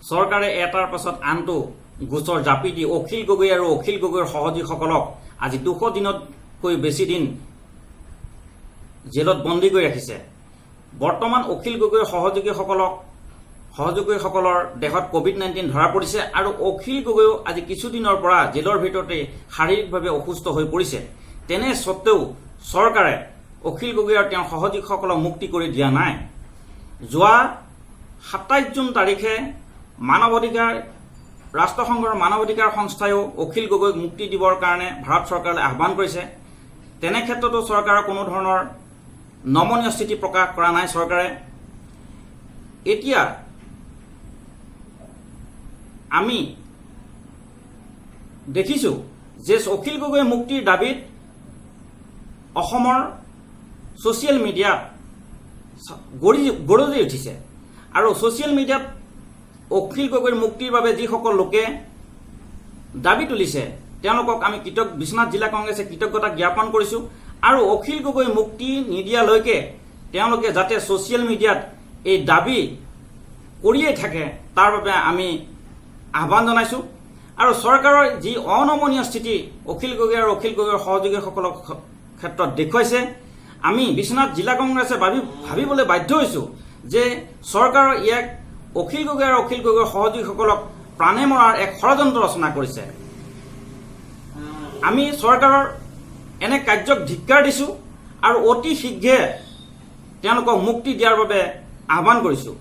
চৰকাৰে এটাৰ পাছত আনটো গোচৰ জাপি দি অখিল গগৈ আৰু অখিল গগৈৰ সহযোগীসকলক আজি 200 দিনতকৈ বেছি দিন জেলত বন্দী কৰি ৰাখিছে। বৰ্তমান অখিল গগৈৰ সহযোগীসকলৰ দেহত ক'ভিড-19 ধৰা পৰিছে আৰু অখিল গগৈও আজি কিছুদিনৰ পৰা জেলৰ ভিতৰতে শাৰীৰিকভাৱে অসুস্থ হৈ পৰিছে। তেনে স্বত্তেও চৰকাৰে অখিল গগৈ আৰু তেওঁৰ সহযোগীসকলক মুক্তি কৰি দিয়া নাই। যোৱা 27 জুন তাৰিখে মানৱ অধিকাৰ ৰাষ্ট্ৰসংঘৰ মানৱ অধিকাৰ সংস্থাইও অখিল গগৈক মুক্তি দিবৰ কাৰণে ভাৰত চৰকাৰলৈ আহ্বান কৰিছে। তেনে ক্ষেত্ৰতো চৰকাৰৰ কোনো ধৰণৰ নমনীয় স্থিতি প্ৰকাশ কৰা নাই চৰকাৰে। এতিয়া আমি দেখিছোঁ যে অখিল গগৈ মুক্তিৰ দাবীত অসমৰ ছ'চিয়েল মিডিয়াত গৰজি উঠিছে আৰু ছ'চিয়েল মিডিয়াত অখিল গগৈৰ মুক্তিৰ বাবে যিসকল লোকে দাবী তুলিছে, তেওঁলোকক আমি বিশ্বনাথ জিলা কংগ্ৰেছে কৃতজ্ঞতা জ্ঞাপন কৰিছোঁ আৰু অখিল গগৈ মুক্তি নিদিয়ালৈকে তেওঁলোকে যাতে ছ'চিয়েল মিডিয়াত এই দাবী কৰিয়ে থাকে, তাৰ বাবে আমি আহ্বান জনাইছোঁ। আৰু চৰকাৰৰ যি অনমনীয় স্থিতি অখিল গগৈ আৰু অখিল গগৈৰ সহযোগীসকলক ক্ষেত্ৰত দেখুৱাইছে, আমি বিশ্বনাথ জিলা কংগ্ৰেছে ভাবিবলৈ বাধ্য হৈছোঁ যে চৰকাৰৰ ইয়াক অখিল গগৈ আৰু অখিল গগৈৰ সহযোগীসকলক প্ৰাণে মৰাৰ এক ষড়যন্ত্ৰ ৰচনা কৰিছে। আমি চৰকাৰৰ এনে কাৰ্যক ধিক্কাৰ দিছোঁ আৰু অতি শীঘ্ৰে তেওঁলোকক মুক্তি দিয়াৰ বাবে আহ্বান কৰিছোঁ।